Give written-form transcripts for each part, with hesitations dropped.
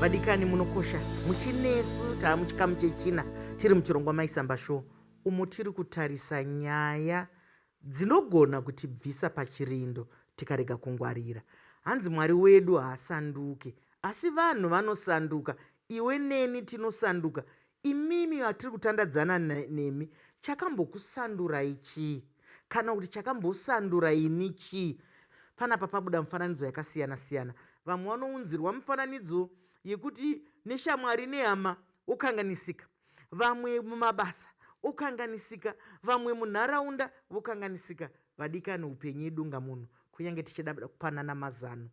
Vadikani munokosha muchinesu taamuchikamu chechina tiri muchirongwa Maisamba Show umo tiri kutarisa nyaya dzinogona kutibvisa pachirindo tikarega kungwarira. Hanzi Mwari wedu haasanduke asi vanhu vanosanduka, iwe neni tinosanduka, imimi vatiri kutandadzana nemi chakambokusandurai chii kana kuti chakambosandura ini chii? Panapa pabuda mifananidzo yakasiyana siyana. Vamwe vanounzirwa mifananidzo yekuti neshamwari nehama wokanganisika. Vamwe mumabasa okanganisika, vamwe munharaunda vokanganisika. Vadikani, upenyu idungamunhu, kunyange tichida kupanana mazano,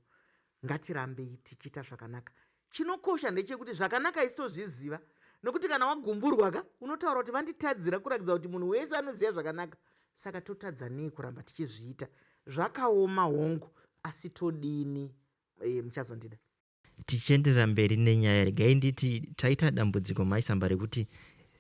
ngatirambei tichiita zvakanaka. Chinokosha ndechekuti zvakanaka isu tozviziva, nokuti kana wagumburwa ka unotaura kuti vanditadzira, kurakidza kuti munhu wese anoziva zvakanaka. Saka totadza nei kuramba tichizviita? Zvakaoma hongu, asi todini? E, muchazondida. Tichienderera mberi nenyaya, regai nditi taita dambudziko Mai Samba rekuti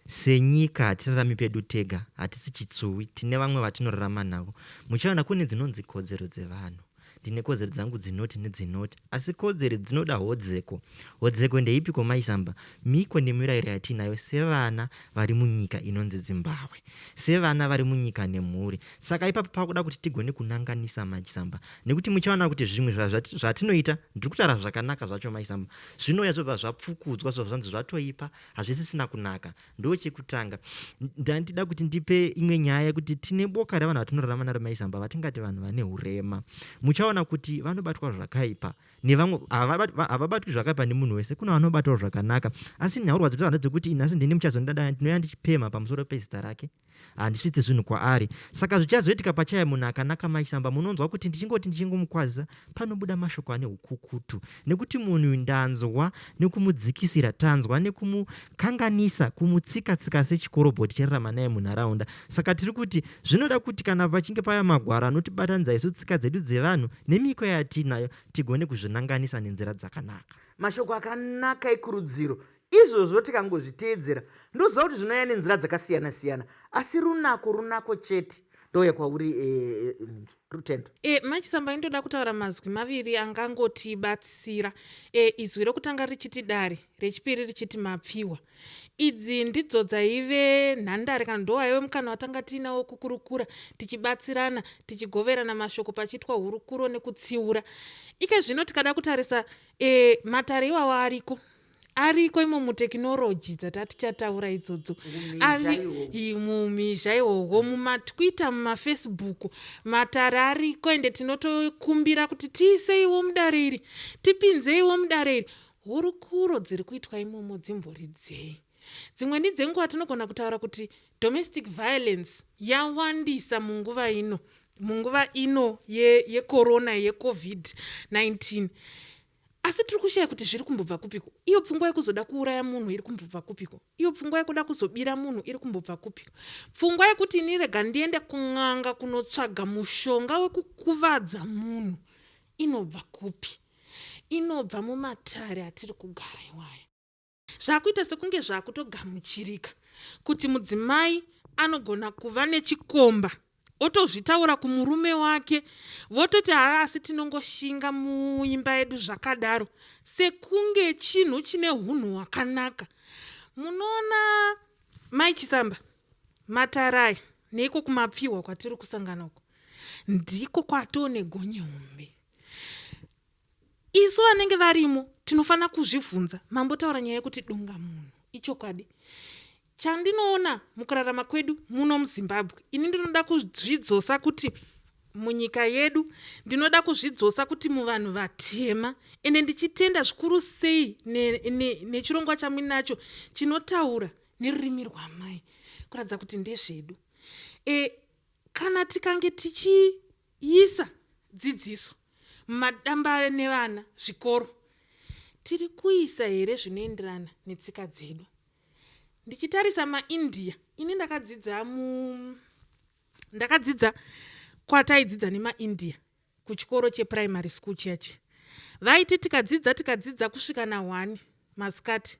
senyika hatirarami pedu tega, hatisi chitsuwi, tine vamwe vatinorarama navo. Muchaona kune dzinonzi kodzero dzevanhu. Ndine kodzero dzangu dzinoti nedzinoti, asi kodzero dzinoda hodzeko. Hodzeko ndeipiko Mai Samba? Miko nemirayiro yatiinayo sevana vari munyika inonzi Zimbabwe, sevana vari munyika nemhuri. Saka ipapo pakuda kuti tigone kunanganisa machisamba nekuti muchaona kuti zvimwe zvatinoita ndiri kutaura zvakanaka zvacho maisamba zvinouya zvobva zvapfukudzwa zvobva zvanzi zvatoipa hazvisisina kunaka ndo chekutanga ndandida kuti ndipe imwe nyaya yekuti tine boka revanhu vatinorarama naro maisamba vatingati vanhu vane urema muchaona kuti vanobatwa zvakaipa nevamwe havabatwi zvakaipa nemunhu wese kuna vanobatwawo zvakanaka asi nhaurwa dzinotaura ndedzekuti nhasi ndini muchazondidada ndinouya ndichipemha pamusoro pezita rake handisvitse zvinhu kwaari saka zvichazoitika pachaya munhu akanaka maisamba munonzwa kuti ndichingoti ndichingomukwazisa panobuda mashoko ane ukukutu nekuti munhu uyu ndanzwa nekumudzikisira tanzwa nekumukanganisa kumutsika tsika sechikorobho tichirarama naye munharaunda saka tiri kuti zvinoda kuti kana pachinge paya magwaro anotibatanidza isu tsika dzedu dzevanhu nemiko yatinayo tigone kuzvinanganisa nenzira dzakanaka. Mashoko akanaka ekurudziro Izvozvo tikangozviteedzera ndoziva kuti zvinouya nenzira dzakasiyana siyana asi runako runako chete. Ndouya kwauri eh, eh, Rutendo. E, Machisamba indoda kutaura mazwi maviri angangotibatsira. E, izwi rokutanga richiti dare, rechipiri richiti mapfihwa. Idzi ndidzo dzaive nhandare kana ndowaive mukana watanga tiinawo kukurukura tichibatsirana, tichigoverana mashoko pachiitwa hurukuro nekutsiura. Ike zvino tikada kutarisa e, matare iwawo ariko ariko imo mutekinoroji dzatatichataura idzodzo mumhizha ihwohwo mumatwitter mumafacebook matare ariko ende tinotokumbira kuti tiiseiwo mudare iri tipinzeiwo mudare iri hurukuro dziri kuitwa imomo dzimboridzei dzimweni dzenguva tinogona kutaura kuti domestic violence yawandisa munguva ino munguva ino yecorona ye yecovid-19 Asi tiri kushaya kuti zviri kumbobva kupiko? Iyo pfungwa yekuzoda kuuraya munhu iri kumbobva kupiko? Iyo pfungwa yekuda kuzobira munhu iri kumbobva kupiko? Pfungwa yekuti ini rega ndiende kun'anga kunotsvaga mushonga wekukuvadza munhu inobva kupi? Inobva mumatare atiri kugara iwaya. Zvakuita sekunge zvakutogamuchirika kuti mudzimai anogona kuva nechikomba otozvitaura kumurume wake vototi haa asi tinongoshinga muimba yedu zvakadaro sekunge chinhu chine hunhu hwakanaka. Munoona mai Chisamba matarai neiko kumapfihwa kwatiri kusangana uko ndiko kwatoo negonye hombe. Isu vanenge varimo tinofanira kuzvivhunza. Mambotaura nyaya yekuti dunga munhu. Ichokwadi. Chandinoona mukurarama kwedu muno muZimbabwe, ini ndinoda kuzvidzosa kuti munyika yedu, ndinoda kuzvidzosa kuti muvanhu vatema, ende ndichitenda zvikuru sei nechirongwa ne, ne chamuinacho chinotaura nerurimi rwamai kuratidza kuti ndezvedu. E, kana tikange tichiisa dzidziso mumadambare nevana zvikoro tiri kuisa here zvinoenderana netsika dzedu ndichitarisa maindia ini ndakadzidza mu ndakadzidza kwataidzidza nemaindia kuchikoro cheprimary school church vaiti tikadzidza tikadzidza kusvika na1 masikati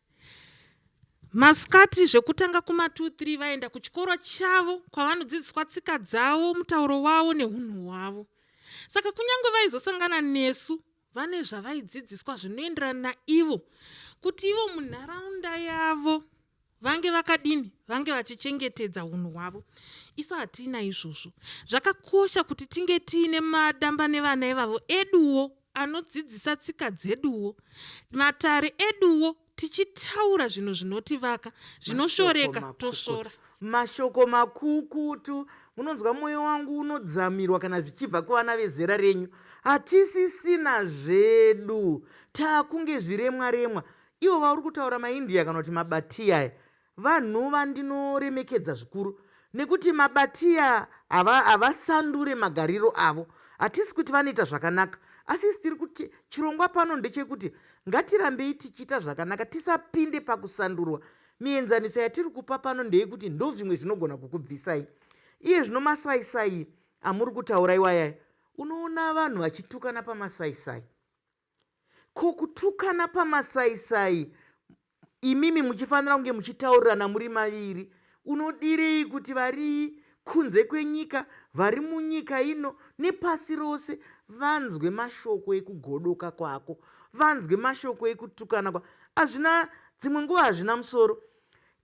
masikati zvekutanga kuma 2 3 vaenda kuchikoro chavo kwavanodzidziswa tsika dzavo mutauro wavo neunhu hwavo Saka kunyange vaizosangana nesu, vane zvavaidzidziswa zvinoenderana naivo. Kuti ivo munharaunda yavo vange vakadini, vange vachichengetedza unhu hwavo. Isu hatina izvozvo. Zvakakosha kuti tinge tiine madamba nevana ivavo eduwo anodzidzisa tsika dzeduwo, matare eduwo, tichitaura zvinhu zvinotivaka, zvinoshoreka tosvora. Mashoko makukutu, munonzwa mwoyo wangu unodzamirwa kana zvichibva kuvana vezera renyu. Hatisisina zvedu, taakunge zviremwa remwa. Ivo vauri kutaura maIndia kana kuti mabatiya aya, vanhu vandinoremekedza zvikuru nekuti mabatiya havasandure magariro avo. Hatisi kuti vanoita zvakanaka, asi isi tiri kuti chirongwa pano ndechekuti ngatirambei tichiita zvakanaka, tisapinde pakusandurwa. Mienzaniso yatiri kupa pano ndeyekuti ndozvimwe zvinogona kukubvisai. Iye zvino masaisai amuri kutaura iwayaya, unoona vanhu vachitukana pamasaisai. Ko kutukana pamasaisai imimi muchifanira kunge muchitaurirana muri maviri, unodirei kuti vari kunze kwenyika, vari munyika ino nepasi rose vanzwe mashoko ekugodoka kwako, vanzwe mashoko ekutukana kwako? Hazvina, dzimwe nguva hazvina musoro.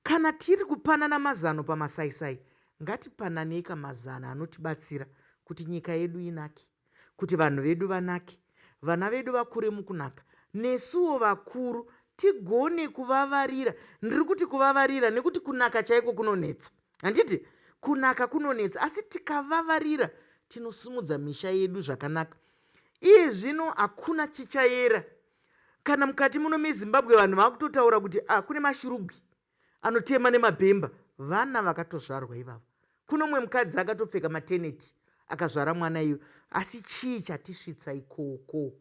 Kana tiri kupanana mazano pamasaisai, ngatipananei kamazano anotibatsira kuti nyika yedu inake, kuti vanhu vedu vanake, vana vedu vakure mukunaka, nesuwo vakuru tigone kuvavarira. Ndiri kuti kuvavarira nekuti kunaka chaiko kunonetsa, handiti? Kunaka kunonetsa, asi tikavavarira tinosimudza misha yedu zvakanaka. Iye zvino hakuna chichayera. Kana mukati muno meZimbabwe vanhu vakutotaura kuti ah, kune mashurugwi anotema nemabhemba. Vana vakatozvarwa ivavo. Kuno mumwe mukadzi akatopfeka mateneti akazvara mwana iyo. Asi chii chatisvitsa ikoko?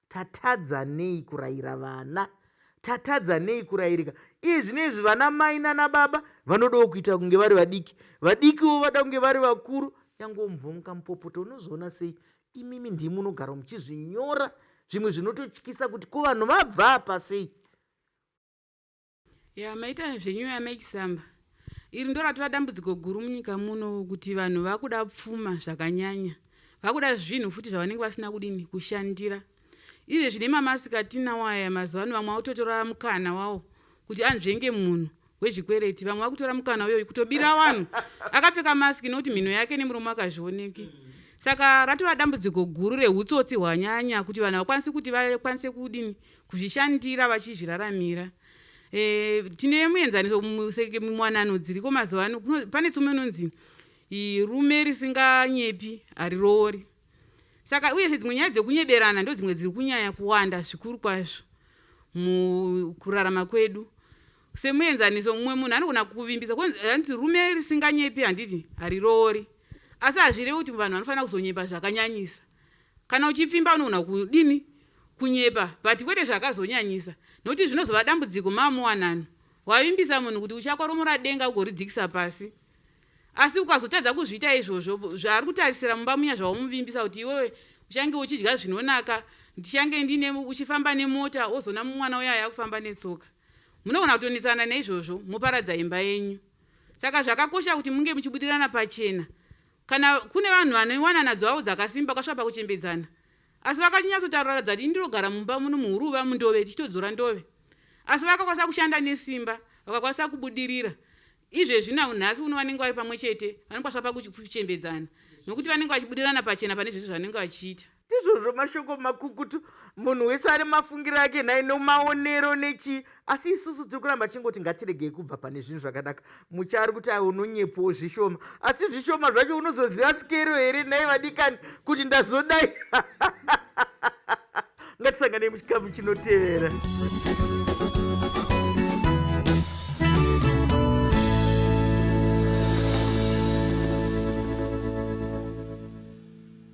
Tatadza nei kurayira vana? Tatadza nei kurayirika? Iye zvino izvi vana mai nana baba vanodawo kuita kunge vari vadiki, vadikiwo vada kunge vari vakuru. Yangomvonga mupopoto, unozoona sei? Imimi ndimi munogara muchizvinyora zvimwe zvinototyisa kuti ko vanhu vabva apa sei? Ya, maita zvenyu amai Chisamba. Iri ndo ratova dambudziko guru munyika muno, kuti vanhu vakuda pfuma zvakanyanya, vakuda zvinhu futi zvavanenge vasina kudini kushandira. Izvezvi nemamasiki atinawo aya mazuva ano, vamwe vakutotora mukana wawo kuti anzvenge munhu wezvikwereti, vamwe vakutora mukana uyoyu kutobira vanhu akapfeka masiki, nokuti mhino yake nemuromo akazvioneki. Saka ratova dambudziko guru reutsotsi hwanyanya, kuti vanhu vakwanise kuti vakwanise kudini kuzvishandira vachizviraramira. Tine muenzaniso muwanano dziriko mazuva ano. Pane tsumo inonzi rume risinganyepi hariroori. Saka uyezve dzimwe nyaya dzekunyeberana ndo dzimwe dziri kunyanya kuwanda zvikuru kwazvo mukurarama kwedu. Semuenzaniso, mumwe munhu anogona kuvimbisa hanzi rume risinganyepi handiti hariroori, asi hazvirevi kuti vanhu vanofanira kuzonyepa zvakanyanyisa. Kana uchipfimba unogona kudini kunyepa, but kwete zvakazonyanyisa, nokuti zvinozova dambudziko maamuwanano. Wavimbisa munhu kuti uchakoromora denga ugoridzikisa pasi, asi ukazotadza kuzviita izvozvo, zvaari kutarisira mumba muya zvawamuvimbisa kuti iwewe uchange uchidya zvinonaka, ndichange ndine uchifamba nemota, wozoona mwana uya yakufamba netsoka, munogona kutonesana neizvozvo moparadza imba yenyu. Saka zvakakosha kuti munge muchibudirana pachena. Kana kune vanhu vane wanana dzavo dzakasimba vakasvika pakuchembedzana, asi vakanyatsotaura kuti ini ndinogara mumba muno muhuruva mundove tichitodzora ndove, asi vakakwanisa kushanda nesimba vakakwanisa kubudirira. Izvezvi nhasi uno vanenge vari pamwe chete vanokwanisa pakuchembedzana nokuti vanenge vachibudirana pachena pane zvese zvavanenge vachiita. Ndizvozvo, mashoko makukutu. Munhu wese ane mafungiro ake nhai, nomaonero nechii, asi isusu tiri kuramba tichingoti ngatiregei kubva pane zvinhu zvakanaka. Mucha ari kuti ai unonyepowo zvishoma, asi zvishoma zvacho unozoziva sikero here nhai vadikani kuti ndazodai? Ngatisanganei muchikamu chinotevera.